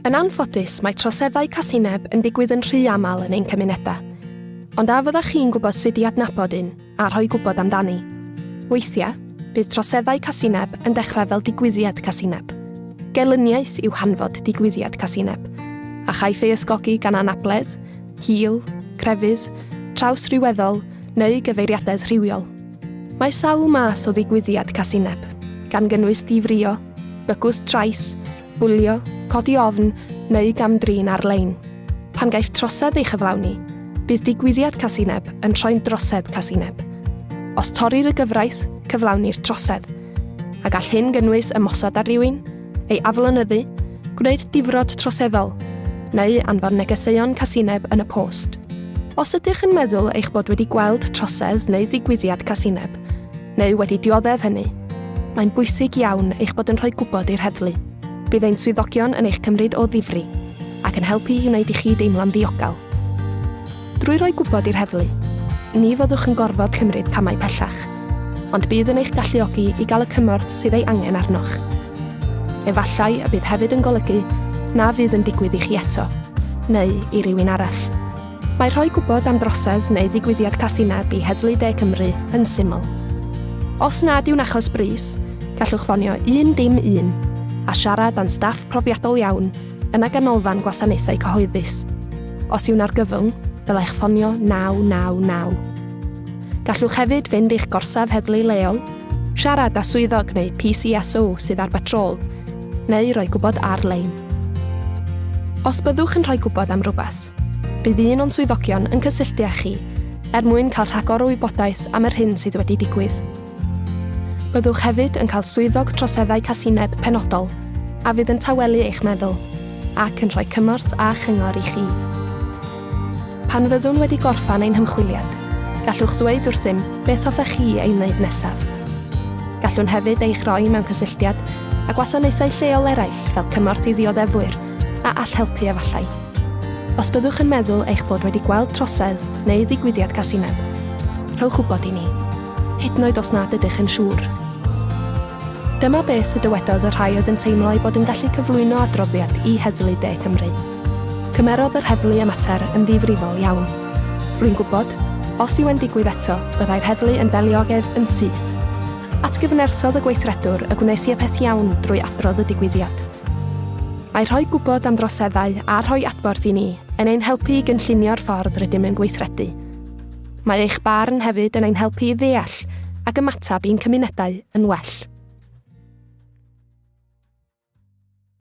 Yn anffodus, mae troseddau casineb yn digwydd yn rhy aml yn ein cymunedau. Ond a fyddech chi'n gwybod sut i adnabod un a rhoi gwybod amdani? Weithiau, bydd troseddau casineb yn dechrau fel digwyddiad casineb. Gelyniaeth yw hanfod digwyddiad casineb, a chaiff ei ysgogi gan anabledd, hil, crefydd, trawsryweddol neu gyfeiriadedd rhywiol. Mae sawl math o ddigwyddiad casineb, gan gynnwys difrïo, bygwth trais, bwlio, codi ofn neu gam-drin ar-lein. Pan gaiff trosedd ei chyflawni, bydd digwyddiad casineb yn troi'n drosedd casineb. Os torrir y gyfraith, cyflawnir trosedd. A gall hyn gynnwys ymosod ar rywun, ei aflonyddu, gwneud difrod troseddol, neu anfon negeseuon casineb yn y post. Os ydych yn meddwl eich bod wedi gweld trosedd neu ddigwyddiad casineb, neu wedi dioddef hynny, mae'n bwysig iawn eich bod yn rhoi gwybod i'r heddlu. Bydd ein swyddogion yn eich cymryd o ddifri, ac yn helpu i wneud i chi deimlo'n ddiogel. Drwy roi gwybod i'r heddlu, ni fyddwch yn gorfod cymryd camau pellach, ond bydd yn eich galluogi i gael y cymorth sydd ei angen arnoch. Efallai y bydd hefyd yn golygu na fydd yn digwydd i chi eto, neu i rywun arall. Mae rhoi gwybod am drosedd neu ddigwyddiad casineb i Heddlu De Cymru yn syml. Os nad yw'n achos brys, gallwch ffonio 1 dim 1 a siarad â'n staff profiadol iawn yn y Ganolfan Gwasanaethau Cyhoeddus. Os yw'n argyfwng, dylech ffonio 999. Gallwch hefyd fynd i'ch gorsaf heddlu leol, siarad â swyddog neu PCSO sydd ar batrôl, neu roi gwybod ar-lein. Os byddwch yn rhoi gwybod am rywbeth, bydd un o'n swyddogion yn cysylltu â chi er mwyn cael rhagor o wybodaeth am yr hyn sydd wedi digwydd. Byddwch hefyd yn cael swyddog troseddau casineb penodol a fydd yn tawelu eich meddwl ac yn rhoi cymorth a chyngor i chi. Pan fyddwn wedi gorffen ein hymchwiliad, gallwch ddweud wrthym beth hoffech chi ei wneud nesaf. Gallwn hefyd eich rhoi mewn cysylltiad â gwasanaethau lleol eraill fel Cymorth i Ddioddefwyr a all helpu efallai. Os byddwch yn meddwl eich bod wedi gweld trosedd neu ddigwyddiad casineb, rhowch wybod i ni, hyd yn oed os nad ydych yn siŵr. Dyma beth y dywedodd y rhai oedd yn teimlo eu bod yn gallu cyflwyno adroddiad i Heddlu De Cymru. Cymerodd yr heddlu y mater yn ddifrifol iawn. Rwy'n gwybod, os yw e'n digwydd eto, byddai'r heddlu yn delio ag ef yn syth. Atgyfnerthodd y gweithredwr y gwnes i y peth iawn drwy adrodd y digwyddiad. Mae rhoi gwybod am droseddau a rhoi adborth i ni yn ein helpu i gynllunio'r ffordd rydym yn gweithredu. Mae eich barn hefyd yn ein helpu i ddeall ac ymateb i'n cymunedau yn well.